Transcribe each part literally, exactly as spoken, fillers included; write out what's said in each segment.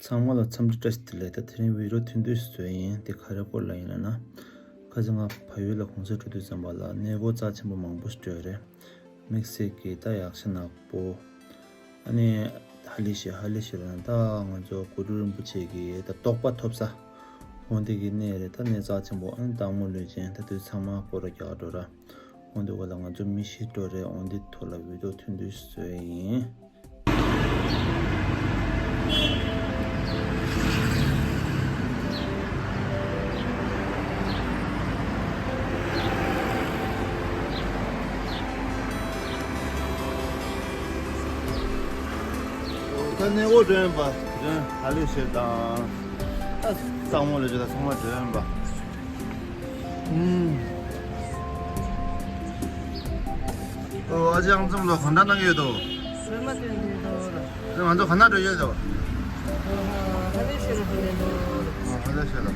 ཚང་མ་ལ་འཚམས་འདྲི་བཀྲ་ཤིས་བདེ་ལེགས། ད་དེ་རིང་བི་ཌིའོ་ཐུང་ཐུང་ཞིག་བཟོས་ཡིན། དེ་ག་རེ་སྐོར་ལ་ཡིན་ལབ་ན། ཁ་སང་ང་བལ་ཡུལ་ལ་གུང་སེང་འགྲོ་དུས་ཙམ་པ་ལ་གནས་སྐོར་རྩ་ཆེན་པོ་མང་པོ་ཞིག་འགྲོ་ཡོད་རེད། དམིགས་བསལ་གྱིས་ད་ཡག་ཤ་ནག་པོ། ཨ་ནི་ཧ་ལས་ཤིག་ཧ་ལས་ཤིག་ལབ་ན་ད་ང་ཚོ་གུ་རུ་རིན་པོ་ཆེ་གི་ད་རྟོགས་པ་ཐོབ་ས། འོ་འདི་གི་གནས་རེད། ད་གནས་རྩ་ཆེན་པོ། ཨ་ནི་སྟག་མོ་ལུས་སྦྱིན། ད་དུས་ཚང་མ་སྐོར་ར་རྒྱག་འགྲོ་ར། འོ་འདི་ག་ལ་ང་ཚོ་མི་བཞི་འགྲོ་རེད། འོ་འདི་ཐོག་ལ་བི་ཌིའོ་ཐུང་ཐུང་ཞིག་བཟོས་ཡིན། ད་གནས་སྐོར་འགྲོ་ཡིན་པ། དེ་རིང་ཧ་ལས་ཤིག་དང་། ད་སྟག་མོ་ལུས་སྦྱིན་ད་ཚང་མ་འགྲོ་ཡིན་པ། ཨུམ། ཨོ། ཨ་ཅག་ཨང་ཚང་ལ་གང་འདྲ་གནང་གི་ཡོད་དོ། སོན་མ་སྟོན་གྱི་འདུག་ལ། ང་ཚོ་ག་ན་འགྲོ་ཡོད་དོ། ཧ་ལས་ཤིག་ལ་ཕེབས་འདུག་ཨ། ཧ་ལས་ཤིག་ལ།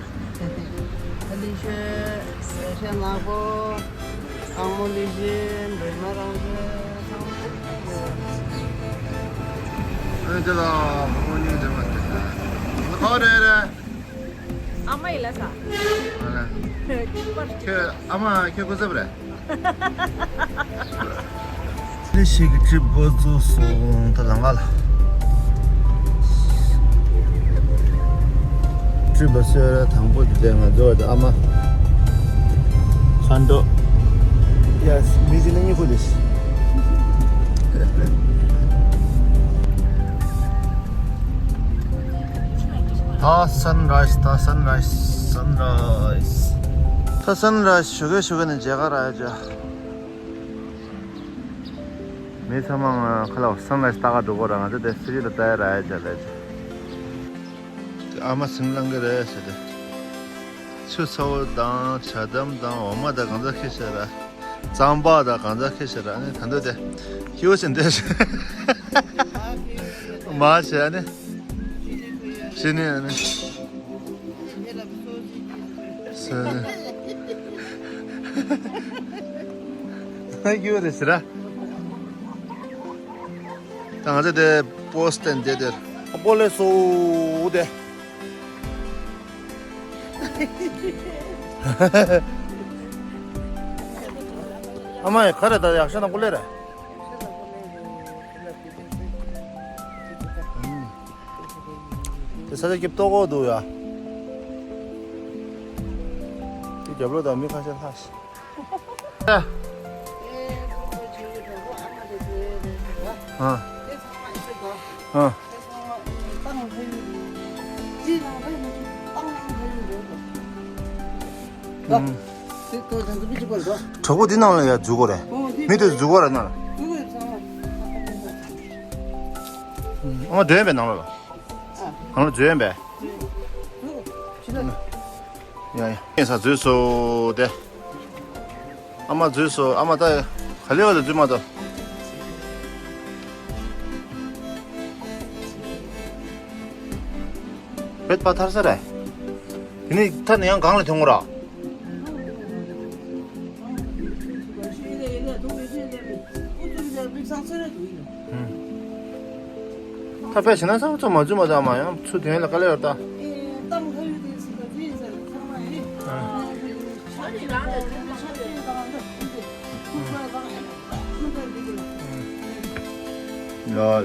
ཧ་ལས་ཤིག་ཤ་ནག་པོ། སྟག་མོ་ལུས་སྦྱིན། སྒྲོལ་མ་རང་བྱོན། ཚང་མ། ཨ་ནི་དེ་ལ་ཁོང་གཉིས་འདྲེས་མ་དེ་ཁ་རེ་རེ། ཨ་མ་ཡིན་ལ་ས། ཨ་ལ། ཁྱོད་ཨ་མ་ཁྱོད་སྐུ་ཚབ་རེད། ལས་ཞིག་གི་ཊི་རིབ་འགོ་བཙུགས་སོང་། ད་ལམ་ཁ་ལ། ཊི་རིབ་བཟོས་ར་དང་པོ་དེ་དེ་ང་ཚོ་ད་ཨ་མ། ཧན་ཏོ། ཡ། མི་ཅི་ནི་ཉི་ཁུ་ལིས། ད་སན་རའི་སི། ད་སན་རའི་སི། སན་རའི་སི། ད་སན་རའི་སི་ཞོགས་ཀས་ཞོགས་ཀས་ནས་མཇལ་ཁ་རག་ཡ་ཅག་མི་ཚང་མ་ང་ཁ་ལ་སན་རའི་སི་ལྟ་ག་འགྲོ་གོ་ར། ང་ཚོ་དེ་ཕི་ཇི་ལ་ལྟ་ཡ་རག་ཡ་ཅག་ལས་ཅག་ཨ་མ་སིམ་ལང་གི་རེད་ཟེར་ཏེ། ཆུ་ཚ་བོ་དང་ཇ་དམ་དང་འོ་མ་དང་གང་ཚ་ཁེ་ཤ་ར། རྩམ་པ་དང་གང་ཚ་ཁེ་ཤ་ར། ཨ་ནི་ད་འདོད་དེ། ཁྱི་བོ་ཞིག་འདོད། མ་བྱས་ཨ་ནི། ཤི་ནི་ཨ་ནི། ཟེར། ཨ་ཁྱི་བོ་རེད་ཟེར་ར། ད་ང་ཚོ་དེ་པོ་སི་ཊི་དེ་དེར་པོ་ལེ་སོ་དེ། ཨ་མ་ཡི་ཁ་རེ་ད་ཡག་ཤ་ནག་པོ་ལེ་རེད། དེ་ས་ཆ་སྐྱིད་ཏོག་ཏོག་འདུག་ཡ། དེ་རྒྱབ་ལོགས་དང་མི་ཁ་ཤས་ལྷག་ཤག་ཨ། ཨ། ཨུམ། གྲོགས་པོ་འདི་ནང་ལ་ཡ་འཛུལ་དགོས་རེད། མི་དེ་འཛུལ་དགོས་རེད་ནང་ལ། ཨུམ། ཨ་མ་འདྲེན་པའི་ནང་ལ་ལ། ནང་ལ་འཛུལ་ཡིན་པས། ཡ་ཡ། ཡིན་ས་འཛུལ་སོང་དེ། ཨ་མ་འཛུལ་སོང་། ཨ་མ་ད་ག་ལེ་བ་ལ་འཛུལ་མ་ཐུབ། བེད་པ་ཐར་ས་རེད། དེ་ནས་ཐར་ནས་ཡང་གང་ལ་ཐོན་དགོས་ར། ད་ཕལ་ཆེར་ན་ས་ཚོ་མ་འཛུལ་མ་ཐག་མ་ཡང་ཚུར་དོན་ལ་དཀའ་ལས་ཡོད་ད། ལོ་ལ།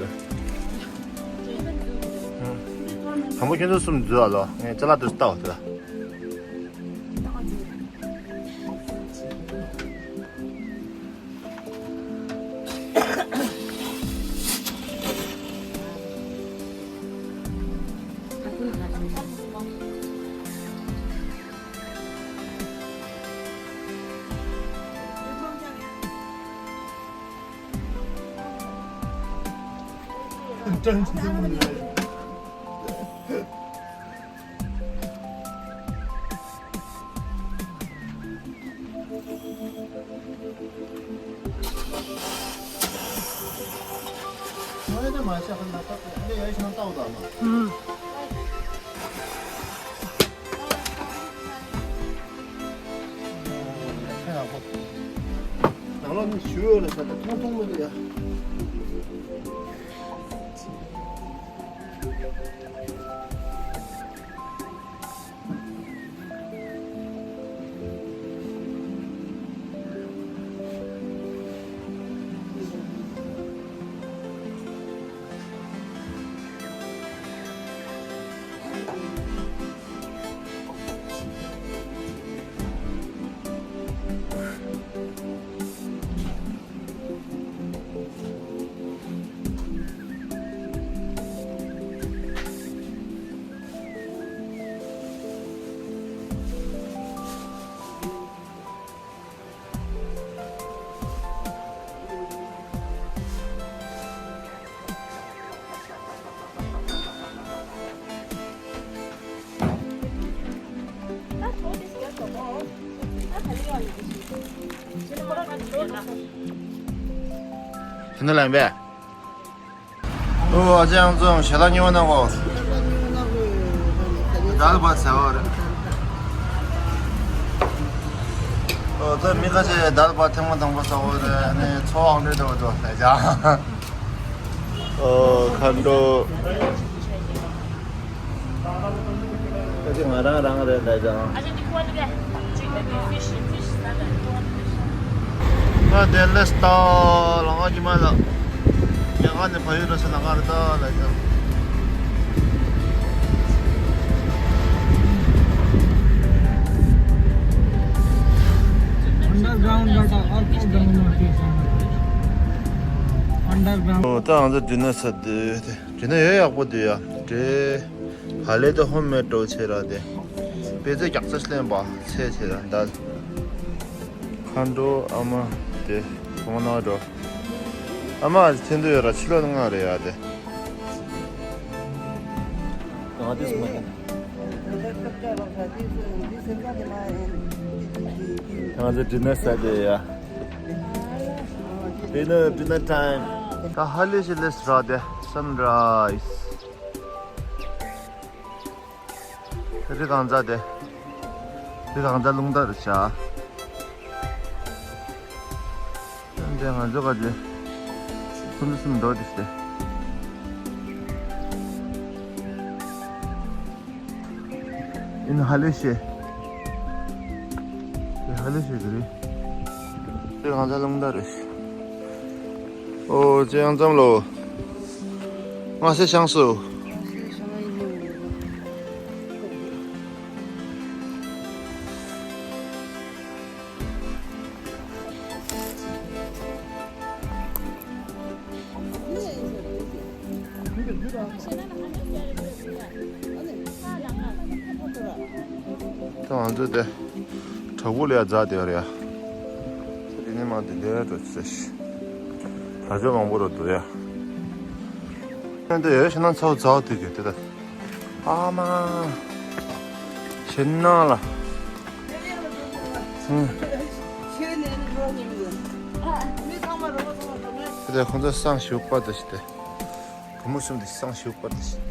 དང་པོ་ཁྱེད་ཚོ་གསུམ་འཛུལ་བ་ལོ། ངས་ཅ་ལག་དེ་ལྟ་བ་དེ་ལ། ནང་ལོགས་ནས་ཞུ་ཡོད་ལ་ས་ད་ཐུང་ཐུང་མི་འདུག་ཡ། ཕྱི་ནང་ལ་ཡིན་པས། ཨོ། ཨ་ཅག་ཚོ་ཞལ་ལག་མཉེས་པོ་གནང་གོ། དཱལ་བྷ་ཟེར་བ་རེད། ཨོ། ད་མི་ཁ་ཤས་དཱལ་བྷ་ཐེངས་མ་དང་པོ་ཟ་བ་རེད། ཨ་ནི་ཚོར་བ་འདྲ་འདུག་ལབ་ཀྱང་། ཨོ། མཁའ་འགྲོ། ད་དེ་ང་རང་རང་རེད་ལབ་ཀྱང་། ད་དེ་ལས་ད་ལང་ཀ་གི་མ་ལ། ཉག་ག་ནས་ཕ་ཡུལ་ར་ས་ལང་ཀ་རེད་ད་ལབ་ཀྱང་། Underground ལ་ད་ཨར་ཁོ་འདྲ་མོ་དེ་སོང་། Underground ཨོ། ད་ང་ཚོ་ཌི་ནར་ཟ་དུས་དེ། དེ་ནས་ཡོད། ཡག་པོ་འདུག་ཡ། དེ་ཧ་ལས་དེ་ཧོམ་མེད་འགྲོ་ཆེ་ར་དེ། དཔེ་ཚོད་རྒྱག་ཚད་ལེན་པ་ཚད་ཆེ་ར་འདའ། མཁའ་འགྲོ་ཨ་མ་དེ་གོང་ན་འགྲོ། ཨ་མ་ཚེ་འདུ་ཡོད་ར། ཕྱི་ལོགས་ནས་ང་རེད་ཡ་དེ། ང་དེ་སུ་མ་ཡིན། ང་ཚོ་ཌི་ནར་ཟ་དེ་ཡ། Dinner, dinner time. ད་ཧ་ལས་ཤིག་ལས་ར་དེ་sunrise། རི་གང་ཚ་དེ། རི་གང་ཚ་རླུང་རྟ་རེད་ཤག་འདི་ང་ཚོ་ག་དེ། ཁོ་ཚོ་གསུམ་འགྲོ་དེ་ཤི། ཨིན་ཧ་ལས་ཤེ། ཨིན་ཧ་ལས་ཤེ་གི་རེད། དེ་གང་ཚ་རླུང་རྟ་རེད། ཨོ། ཅེ་ཡང་ཙམ་ལོ། ང་སེ་ཤང་སུ། ད་ང་ཚོ་དེ་བྲག་ཕུག་ལ་ཡ་འཛེགས་དེ་ཡོད་རེད་ཡ། དེ་ནས་མ་དེ་འདྲའི་འགྲོ་ཚེ་ཤི། བྲག་ཅ་མང་པོ་རུ་འདུག་ཡ། ད་འདི་ཡོད་ཤི་ན་ཚ་བོ་ཚ་བོ་དེ་གི་དེ་ད། ཨ་མ། ཤི་ན་ལ། ཧུང་། དེ་ཁོང་ཚོ་སང་ཞུགས་པ་དེ་ཤི་དེ། བུ་མོ་གསུམ་དེ་སང་ཞུགས་པ་དེ་ཤི།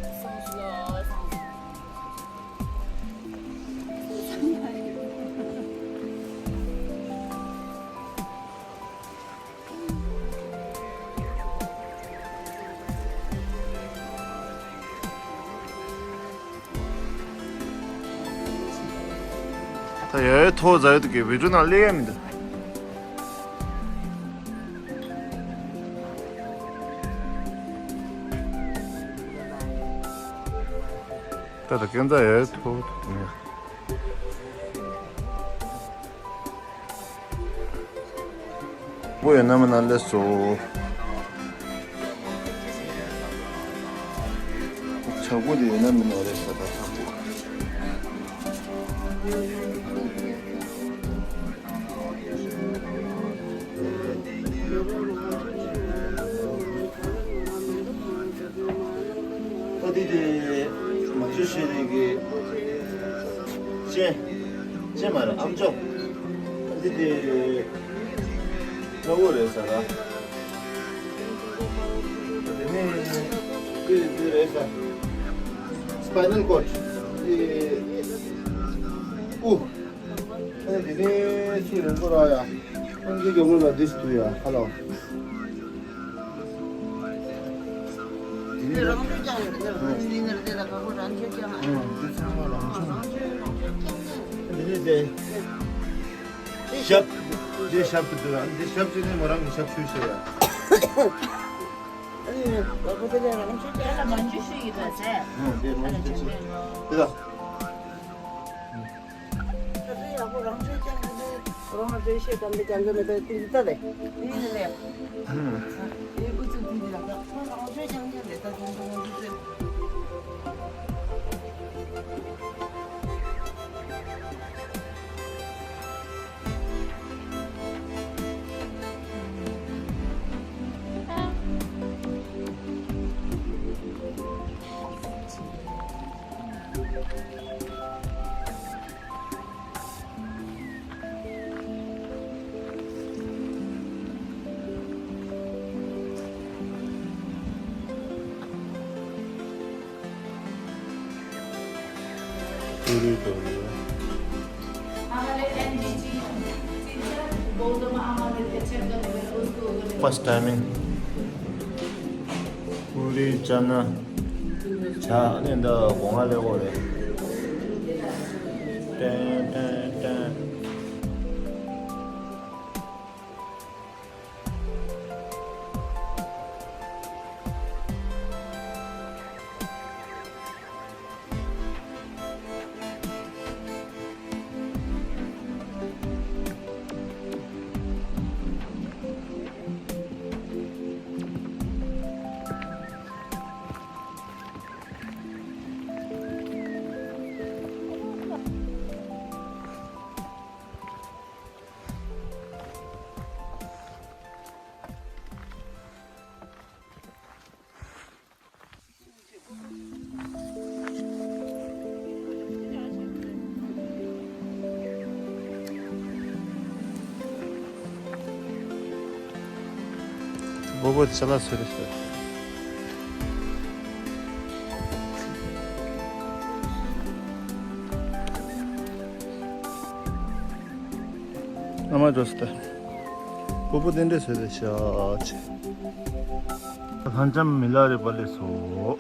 ད་ཡ་ཡ་ཐོག་ཟ་ཡོད་དུ་གི་བི་ཌིའོ་ནང་སླེབས་ཡ་མི་འདུག་ད་ད་སྐྱོན་ཚ་ཡ་ཡ་ཐོག་ཐོག་ནས། པོ་ཡོད་ན་མིན་ན་ལས་སོ། ཆག་སྒོ་དེ་ཡོད་ན་མིན་ན་རེད་ས་ད་ཆག་སྒོ། ད་དེ་དེ་མ་ཤོད་ཤེས་རིག་གི་ཅན། ཅན་མ་རེད། ཨམ་ཅོག་ད་དེ་དེ་ཚ་བོ་རེད་ས་ར། དེ་ནས་དེ་དེ་རེད་ས། སི་པའི་ནལ་ཀོཌ་དེ་དབུ། ཨ་ནི་དེ་ནས་ཚུར་རིང་པོ་ར་ཡ། ཨ་ནི་དེ་མགྱོགས་པོ་ལ་དེ་སུ་ཡ་ཧ་ལོ། དེ་ནས་རང་ཚོ་ཀྱང་ཡོད་རེད། ཨ་ནི་དེ་ནས་དེ་ལ་ག་གོ་རང་ཚོ་ཀྱང་། ཨ་དེ་ཚང་མ་རང་ཚོ། དེ་ནས་དེ་ཞབས། དེ་ཞབས་ཀྱི་འདུག་ཨ་ནི་དེ་ཞབས་ཀྱི་ནས་མོ་རང་གི་ཞབས་ཞུས་ཤེས་ཡ། ཨ་ནི་ལག་པ་དེ་ལ་རང་ཆོས་ཀྱང་ཨ་ལ་མ་འཇུ་ཤེས་ཀྱི་ད་ཟེར། ཨ་ལ་འཇུ་ཤེས་ཀྱི་རོ། དེ་ལ། ད་ལྟ་ཡག་པོ་རང་ཆོས་ཀྱང་གི་འདུག་རང་ལ་འདྲེ་ཤེས་དམ་པའི་ཀྱང་གི་མེད་པའི་ཏིག་ཏིག་ལས། ཏིག་ཏིག་ལས། ཨེ་ཨུ་ཚུགས་ཏིག་ཏིག་ལ་ད་ཁོ་རང་ཆོས་ཀྱང་གི་ལས་ད་དུང་དུང་ཨུ་ཚུགས། First timing. ཀུ་རེ་ཅ་ན། ཇ་ནི་འདི་སྒོ་ང་ལས་འོ་རེད། ཏན་ཏན་ཏན། སྤོ་བོ་ཅ་ལག་བཟོས་རེད་ཟེར། ཨ་མ་འགྲོ་སྟེ། སྤོ་བོ་དེ་འདྲས་བཟོས་རེད་ཤག་ཅེ། ལྷ་ལྕམ་མི་ལ་རས་པ་སླེབས་སོང་།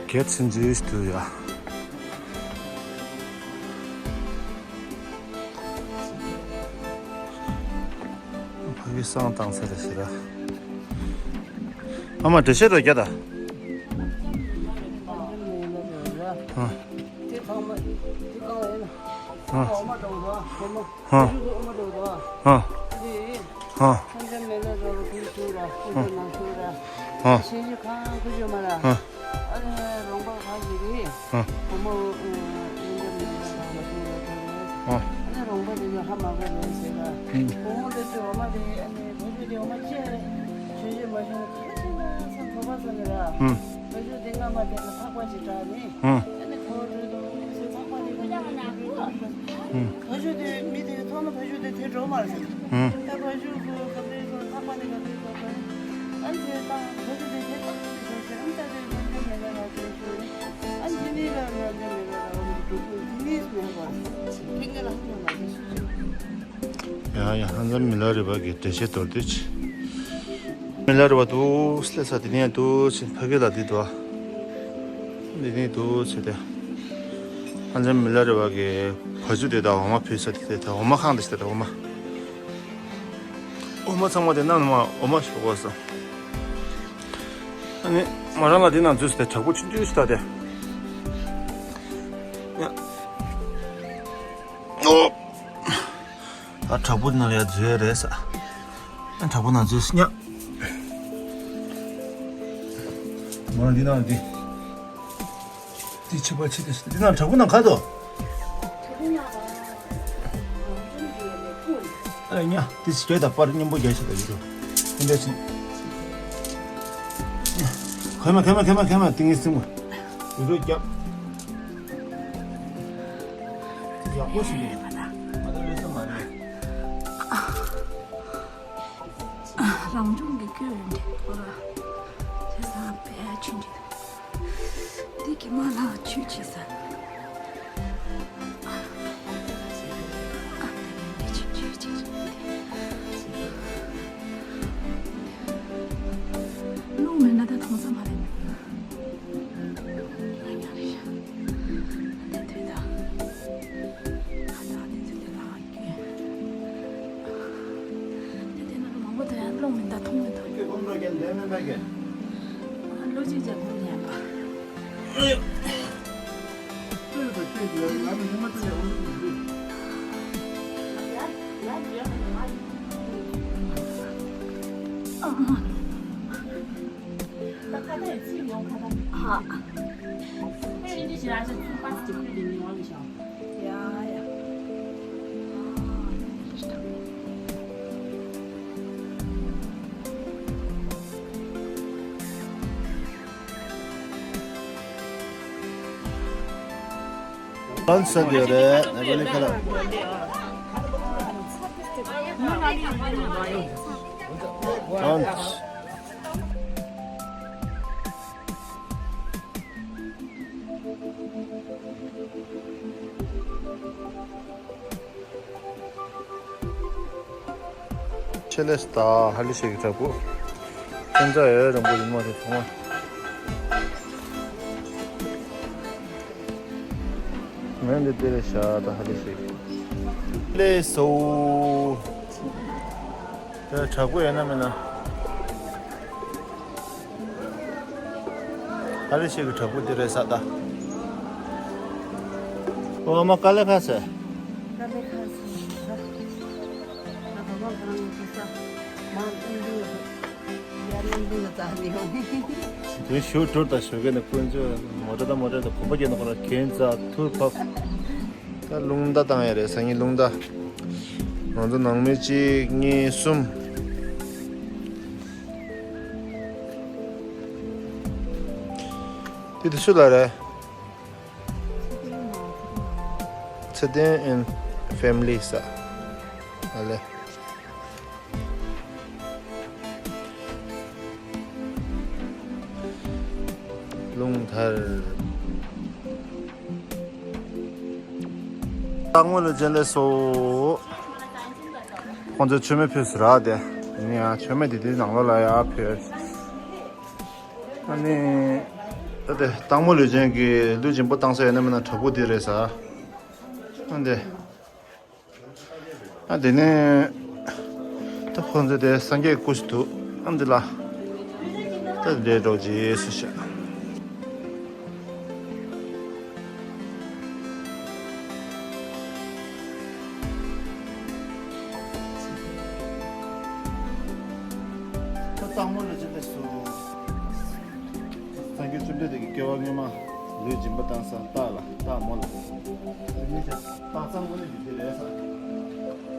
Get some juice too, yeah. ཕ་གི་བསང་བཏང་ཚར་རེད་ཟེར་ར། ཨ་མ་འགྲེལ་བཤད་རོ་རྒྱ་ད། ཨ། དེ་ཚང་མ་དེ་གང་ཡིན་ན། ཨ། འོ་མ་འདྲ་བོ་འདུག་འོ་མ། ཧ། ཁ་ཤུ་གི་འོ་མ་འདྲ་བོ་འདུག་ཧ། དེ་ཧ། ཐམས་ཅད་མེད་ལ་རོ་གུ་ཤུ་ར་ཁུ་ཤུ་ནང་ཤུ་ར། ཧ། ཤེས་ཤེས་ཁང་ཁུ་ཤུ་མ་ར། ཧ། ཨ་ནི་རོང་པ་ཁ་ཞིག་གིས། ཧ། འོ་མ་འོ་ཐམས་ཅད་མེད་ལ་རོ་ལ་ཁུ་ལ་ཁུ་ར། ཧ། ཨ་ནི་རོང་པ་དེ་ཚོ་ཧ་མ་གོ་རེད་ཟེར་ར། ཧུམ། བུ་མོ་དེ་ཚོས་འོ་མ་དེ་ཨ་ནི་ཁུ་ཤུ་དེ་འོ་མ་ཅི་རེད། ཤེས་ཤེས་མ་ཤེས་ན་ཁ་ཤས་ན་སང་ཐོ་པ་ས་ནི་ར། ཧུམ། ཁུ་ཤུ་དེ་སྔ་མ་དེ་ལ་ཐག་པ་ཞིག་དྲག་ནི། ཧུམ། ཨ་ནི་ཁོ་རེ་དོ་ནི་སེ་ཚགས་པ་ནི་ཁོ་ཡང་ན་ཁོ། ཧུམ། ཕ་ཤུ་དེ་མི་དེ་ཚོ་ན་ཕ་ཤུ་དེ་དེ་འགྲོ་མ་རེད། ཧུམ། ད་ཕ་ཤུ་ཁོ་ག་པེ་ཁོ་ཚགས་པ་ནི་ག་པེ་ཁོ་ཁོ། ཨ་ནི་དེ་ད་ཕ་ཤུ་དེ་དེ་ཚགས་པ་དེ་ཁོ་ཁོ་ཨ་ནི་ད་དེ་ན་འདྲ་མེད་ན་ན་དེ་ཁོ། ཨ་ནི་དེ་ནི་ལ་ན་འདྲ་མེད་ན་ན་འོ་འགྲོ་ཁོ་དེ་ནི་མེད་པ། ཕིང་གི་ལ་ཁོ་ན་དེ་སུ་ཅི། ཡང་ཡང་ཧ་ལམ་མི་ལ་རི་བ་གི་འགྲེལ་བཤད་མདོར་བསྡུས་ཆེ། མི་ལ་རི་བ་འདུག་སླེབས་ས་དེ་ནས་འདུག་ཕ་གི་ལ་འདི་འདུག་འདི་ནས་འདུག་ཟེར་ཏེ། ཧ་ལམ་མི་ལ་རི་བ་གི་བ་ཕྱུགས་དེ་དང་འོ་མ་ཕུལ་ས་དེ་དང་འོ་མ་ཁང་དེ་ཞིག་དང་འོ་མ། འོ་མ་ཚང་མ་དེ་ནང་ནས་མ་འོ་མ་ཞོག་གོ་ས། ཨ་ནི་མོ་རང་ལ་དེ་ནང་འཛུལ་ས་དེ་བྲག་ཕུག་ཆུང་ཆུང་ཞིག་ད་དེ། ཨོ། ད་བྲག་ཕུག་ནང་ལ་ཡ་འཛུལ་ཡ་རེད་ས། ཨ་བྲག་ཕུག་ནང་འཛུལ་སྙམ། མོ་རང་འདི་ནང་འདི། འདི་ཕྱི་པ་ཕྱི་དེ་འདི་ནང་བྲག་ཕུག་ནང་ག་དོ། ཨ་ཉ་འདི་སྐྱོད་ད་པར་སྙོམས་པོ་རྒྱག་ཤི་ད་ཡོད་དོ། འདི་འདྲ་ཞིག་ཁོས་མ་ཁོས་མ་ཁོས་མ་ཁོས་མ་ཏིང་ངེ་སྲིང་མ། ཡོད་དོ་རྒྱབ། ཡག་པོ་ཞིག་རེད། ང་ད་ལོས་ས་མ་རེད། རང་བྱུང་གི་སྐྱོན་རེད་ཁོ་ར། བྱས་ཙང་དཔེ་ཆུང་ཆུང་འདི་གི་མ་ལ་ཆུ་ཆེ་ས། རླུང་མེད་ན་ད་མཐོང་ས་མ་རེད། ང་ཉ་རེད་ཤག་དེ་དུས་ད། ད་ད་དེ་ཚོ་དེ་ལ། ལོ་མི་འདའ་མཐོང་མི་འདའ། ལོ་གཅིག་ཅར་ཐུག་ཉན་པ། ལོན་སོན་ཡོད་རེད། ཨ་ནི་ཁ་ལག་ལོན། ཆེ་ལེ་སྟ་ཧ་ལི་ཤེ་གི་དྲག་པོ། ཁྱོད་ཚ་ཡོད་རང་པོ་ཡིན་མ་རེད་ཐོང་མ། མེ་འདི་དེ་རེད་ཤ་ད་ཧ་ལི་ཤེ་གི། ལེ་སོ། དེ་དྲག་པོ་ཡོད་ན་མེད་ན། ཨ་རི་ཤེ་གི་དྲག་པོ་དེ་རེད་ས་ད། ཨོ་མ་ཀ་ལེ་ཁ་སེ། ཀ་ལེ་ཁ་སེ། ང་ག་མ་གང་ཡིན་ས། མ་ཨིན་དུ། ཡར་ཨིན་དུ་ཙ་ནི་ཧོ། དུ་ཞུ་ཐུར་དང་ཞུ་གེ་ནི་ཀུན་ཅོ་མོ་ཏྲ་དང་མོ་ཏྲ་དང་གོམ་པ་རྒྱག་ནི་ཁོ་ན་གན་ཙ་ཐུར་ཕབ། ད་རླུང་རྟ་བཏང་ཡ་རེད་སང་ཉིན་རླུང་རྟ། ང་ཚོ་ནང་མི་གཅིག་གཉིས་གསུམ། དེ་དུ་སུ་ལ་རེད། ཚེ་བརྟན་and family ས། ཨ་ལེ། རླུང་དར། སྟག་མོ་ལུས་སྦྱིན་ལེགས་སོ། ཁོང་ཚོས་མཆོད་མེ་ཕུལ་ཟེར་ར་དེ། ཡིན་ཡང་མཆོད་མེ་དེ་དེའི་ནང་ལོགས་ལ་ཡར་ཕུལ། ཨ་ནི། ད་དེ་སྟག་མོ་ལུས་སྦྱིན་གྱི་ལུས་སྦྱིན་པོ་བཏང་ས་ཡོད་ན་མིན་ན་དྲག་པོ་དེ་རེད་ས། ཨ་འདི། ཨ་དེ་ནས་ད་ཁོང་ཚོས་དེ་སངས་རྒྱས་སྐུ་ཞིག་འདུག་ཨ་འདི་ལ་ད་ལས་འགྲོ་རྗེས་སུ་ཤ། ད་སྟག་མོ་ལུས་སྦྱིན་ལེགས་སོ། སངས་རྒྱས་བཅོམ་ལྡན་འདས་ཀྱི་སྐྱེ་བ་སྔོན་མ་ལུས་སྦྱིན་པ་བཏང་ས་སྟག་ལ་སྟག་མོ་ལ། དེ་ནས་སྟག་ཚང་དངོས་གནས་ཀྱི་དེ་རེད་ས།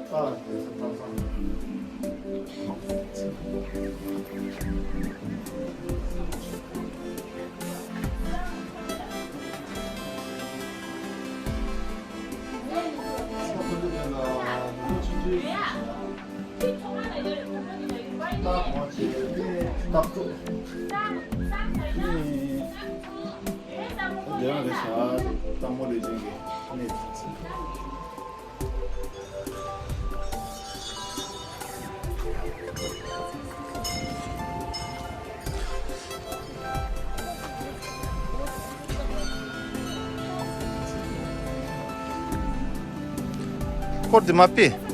སྟག་ལ་དེ་ས་སྟག་ཚང་། སྐོར་དེ་མ་པི།